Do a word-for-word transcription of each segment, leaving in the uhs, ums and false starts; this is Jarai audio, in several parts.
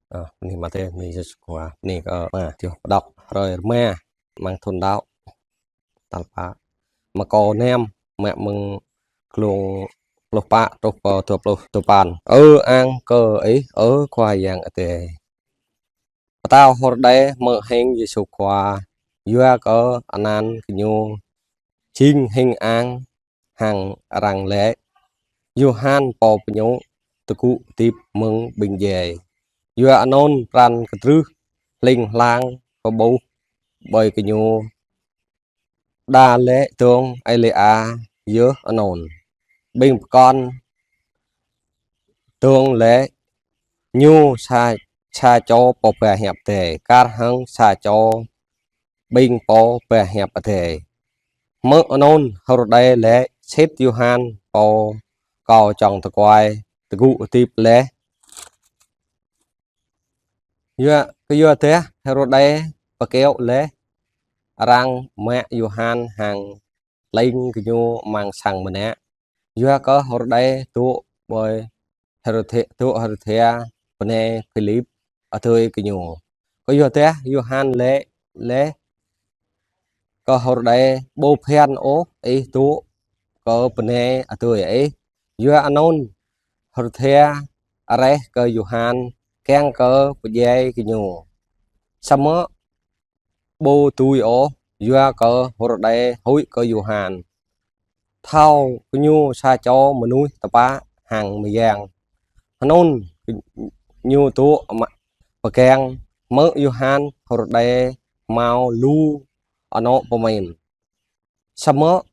Ơ, bơni Matthêô, bơni Yêsu Khua, bơni kơ Ama, Dios pơđŏk hrơi rơma amăng thun đăo. Tal pă. Markô năm, mă mơ̆ng glông pluh pă truh pơ dua pluh duapăn. Ơ ang kơ Ih, ơ Khua Yang Adai. Pơtao Hêrôđê hmư̆ hing Yêsu Khua, yua kơ anăn gơñu jing hing ang hăng arăng laĭ: Yôhan Pô Pơñu tơgŭ hơdip mơ̆ng ƀing djai. Yua anŭn pran kơdrưh hling hlang pơƀuh ƀơi gơñu, đa laĭ dơ̆ng Êlia yơh anŭn. Ƀing pơkŏn dơ̆ng laĭ: Ñu sa, sa čô pô ba hiăp Adai, kar hăng sa čô ƀing pô ba hiăp Adai. Hmư̆ anŭn Hêrôđê laĭ: Sĭt Yôhan pô kâo čŏng tơkuai tơgŭ hơdip laih. Yua, kơyua dah Hêrôđê pơkiaŏ laih arăng mă Yôhan hăng lêng gơñu amăng sang mơnă. Yua kơ Hêrôđê dŏ ƀơi Hêrôdê-, dŏ Hêrôdia bơnai Philip adơi gơñu. Kơyua dah Yôhan laĭ laih kơ Hêrôđê: Ƀu phiăn ôh ih dŏ kơ bơnai adơi ih. Yua anŭn Hêrôdia areh kơ Yôhan kiăng kơ pơdjai gơñu. Samơ̆ ƀu dưi ôh, yua kơ Hêrôđê huĭ kơ Yôhan, thâo gơñu sa čô mơnuih tơpă hăng mơyang. Anŭn ñu dŏ mă pơgang. Hmư̆ Yôhan Hêrôđê hmâo lu anŏ pơmĭn. Samơ̆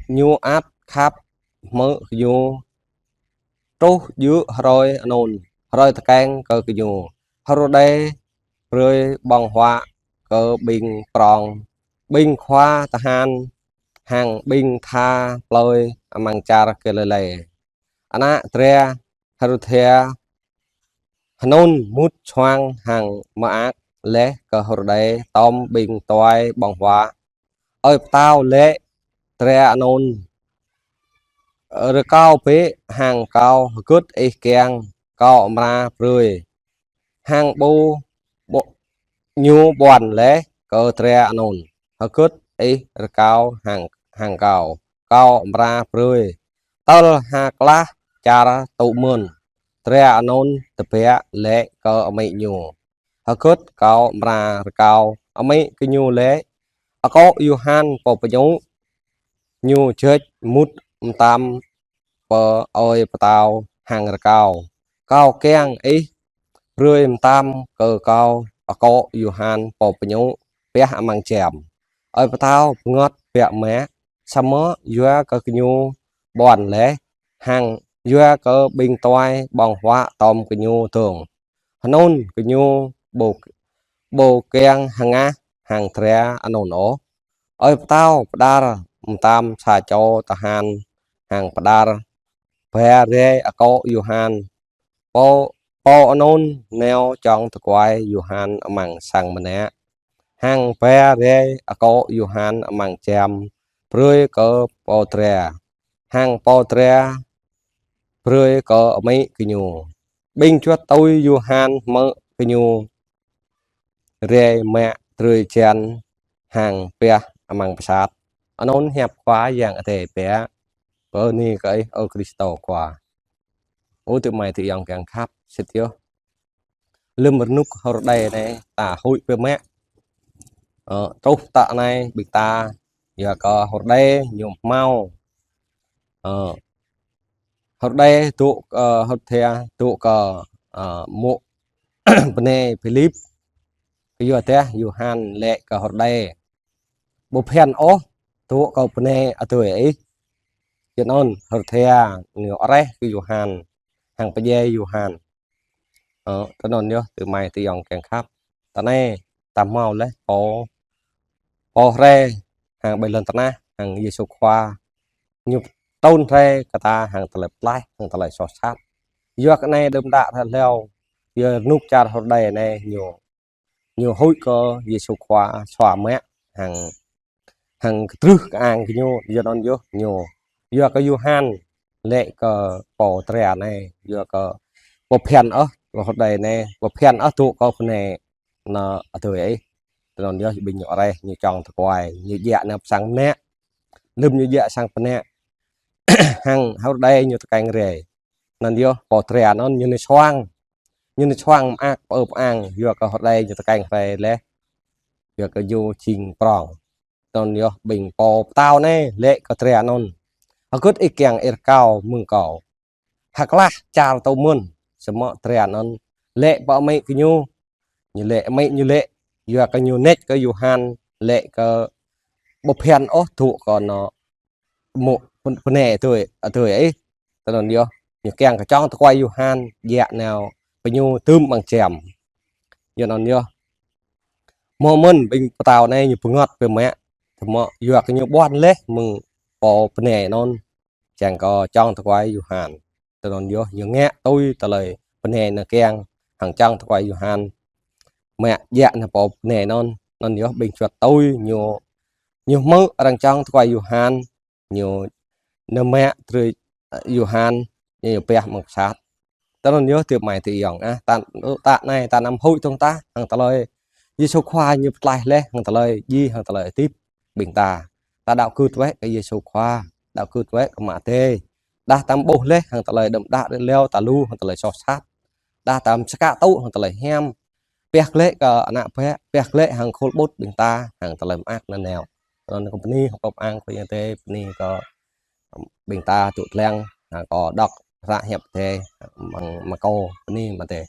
ñu ăt khăp hmư̆ gơñu. Truh djơ̆ hrơi anŭn, hrơi tơkeng kơ gơñu, Hêrôđê brơi ƀơ̆ng huă kơ ƀing prŏng, ƀing khua tơhan hăng ƀing tha plơi amăng čar Galilê. Ană dra Hêrôdia anŭn mŭt suang hăng mơak laih kơ Hêrôđê tơm ƀing tuai ƀơ̆ng huă. Ơi pơtao laĭ dra anŭn: Rơkâo bĕ hăng kâo, hơgĕt ih kiăng kâo amra brơi. Hăng ƀu, ƀu, ñu ƀuăn laih kơ dra anŭn: Hơgĕt ih rơkâo hăng, hăng kâo, kâo amra brơi. Tơl ha klah čar tŭ mơ̆n, dra anŭn tơbiă laĭ kơ amĭ ñu: Hơgĕt kâo amra rơkâo? Amĭ gơñu laĭ: Akŏ Yôhan Pô Pơñu. Ñu jĕč mŭt mơtam pơ ơi pơtao hăng rơkâo: Kâo kiăng ih brơi mơtam kơ kâo akŏ Yôhan Pô Pơñu pioh amăng jam. Ơi pơtao bơngơ̆t biă mă, samơ̆ yua kơ gơñu ƀuăn laih, hăng yua kơ ƀing tuai ƀơ̆ng huă tơm gơñu dơ̆ng, anŭn gơñu ƀu, ƀu kiăng hơngah hăng dra anŭn ôh. Ơi pơtao pơđar mơtam sa čô tơhan hăng pơđar ba rai akŏ Yôhan. Pô, pô anŭn nao čŏng tơkuai Yôhan amăng sang mơnă, hăng ba rai akŏ Yôhan amăng jam brơi kơ pô dra, hăng pô dra brơi kơ amĭ gơñu. Ƀing čuăt tui Yôhan hmư̆ gơñu rai mă drơi jan hăng pioh amăng pơsat. Anŭn hiăp Khua Yang Adai biă. Bơni kơ Ih, ơ Krist Khua. Ơ adơi amai adơi ayŏng kiăng khăp, sĭt yơh. Lơ̆m rơnŭk Hêrôđê anai ta huĭ biă mă. Ơ, truh tơ anai ƀing ta, yua kơ Hêrôđê ñu hmâo. Ơ, Hêrôđê dŏ, ơ, Hêrôdia dŏ kơ, ơ, mŏ bơnai Philip. Kơyua dah Yôhan laĭ kơ Hêrôđê: Ƀu phiăn ôh dŏ kơ bơnai adơi ih. Yua anŭn Hêrôdia ñu areh kơ Yôhan, hăng pơdjai Yôhan. Ơ, tui anŭn yơh, adơi amai adơi ayŏng kiăng khăp. Tơ anai, ta hmâo laih pô, pô rai hăng ƀơi lŏn tơnah, hăng Yêsu Khua. Ñu trŭn rai kơ ta hăng tơlơi pơklaih, hăng tơlơi soh sat. Yua kơ anai đưm đă hlâo, yua rơnŭk čar Hêrôđê anai ñu, ñu huĭ kơ Yêsu Khua sua mă, hăng hăng kơdrưh kơ-ang kơ ñu, yua anŭn yơh ñu. Yua kơ Yôhan laĭ kơ pô dra anai, yua kơ ƀu phiăn ôh Kơ hơdai anai, pơphiăn ôh tŭ kơ pơnai anŭn adơi ih. Tơnŭn yơh ƀing ñu areh, ñu čŏng tơkuai, ñu djă anai pơ sang mơnă. Lơ̆m ñu djă sang mơnă, hăng hơdai ñu tơkeng rai. Anŭn yơh pô dra anŭn ñu nao suang. Ñu nao suang mơak pơ-ơ pơ-ang, yua kơ hơdai ñu tơkeng rai laih. Yua kơ ñu jing prŏng. Tơnŭn yơh ƀing pô pơtao anai laĭ kơ dra anŭn: Hơgĕt ih kiăng ih rơkâo mơ̆ng kâo? Hơklah čar tŭ mơ̆n. Samơ̆ dra anŭn laĭ pơ amĭ kơ ñu. Ñu laĭ, amĭ ñu laĭ, yua kơ ñu nač kơ Yôhan, laĭ kơ ƀu phiăn ôh tŭ kơ anŭn mơ̆ pơ-, pơnai adơi, adơi ih. Tơnŭn yơh, ñu kiăng kơ čŏng tơkuai Yôhan, djă nao pơ ñu tơm amăng jam. Yua anŭn yơh, hmâo mơ̆n ƀing pơtao anai ñu bơngơ̆t biă mă, samơ̆ yua kơ ñu ƀuăn laih mơ̆ng pô pơnai anŭn, čang kơ čŏng tơkuai Yôhan. Tơnŭn yơh, ñu ngă tui tơlơi pơnai anŭn kiăng, hăng čŏng tơkuai Yôhan mă djă nao pô pơnai anŭn. Anŭn yơh ƀing čuăt tui ñu, ñu hmư̆ arăng čŏng tơkuai Yôhan, ñu nao mă drơi, ơ, Yôhan, ñu pioh amăng pơsat. Tơnŭn yơh tơmai tơyŏng ah, ta, ta anai, ta anăm huĭ tŏng tah, hăng tơlơi Yêsu Khua ñu pơtlaih laih, hăng tơlơi djai, hăng tơlơi hơdip ƀing ta. Ta đaŏ gưt wơ̆t kơ Yêsu Khua, đaŏ gưt wơ̆t kơ Ama Adai. Đah ta ƀuh laih, hăng tơlơi đơ̆m đă rơleo ta lu, hăng tơlơi soh sat. Đah ta skă tŭ, hăng tơlơi hiam. Pioh glaĭ kơ ană bă, pioh glaĭ hăng khul ƀut ƀing ta, hăng tơlơi mơak nanao. Tơnŭn kơ bơni, hăng pơpŭ ang kơ Yang Adai, bơni kơ ƀing ta tŭ tlang, hăng kơ dŏ hră hiăp Adai, mơ̆ng Markô, bơni Ama Adai.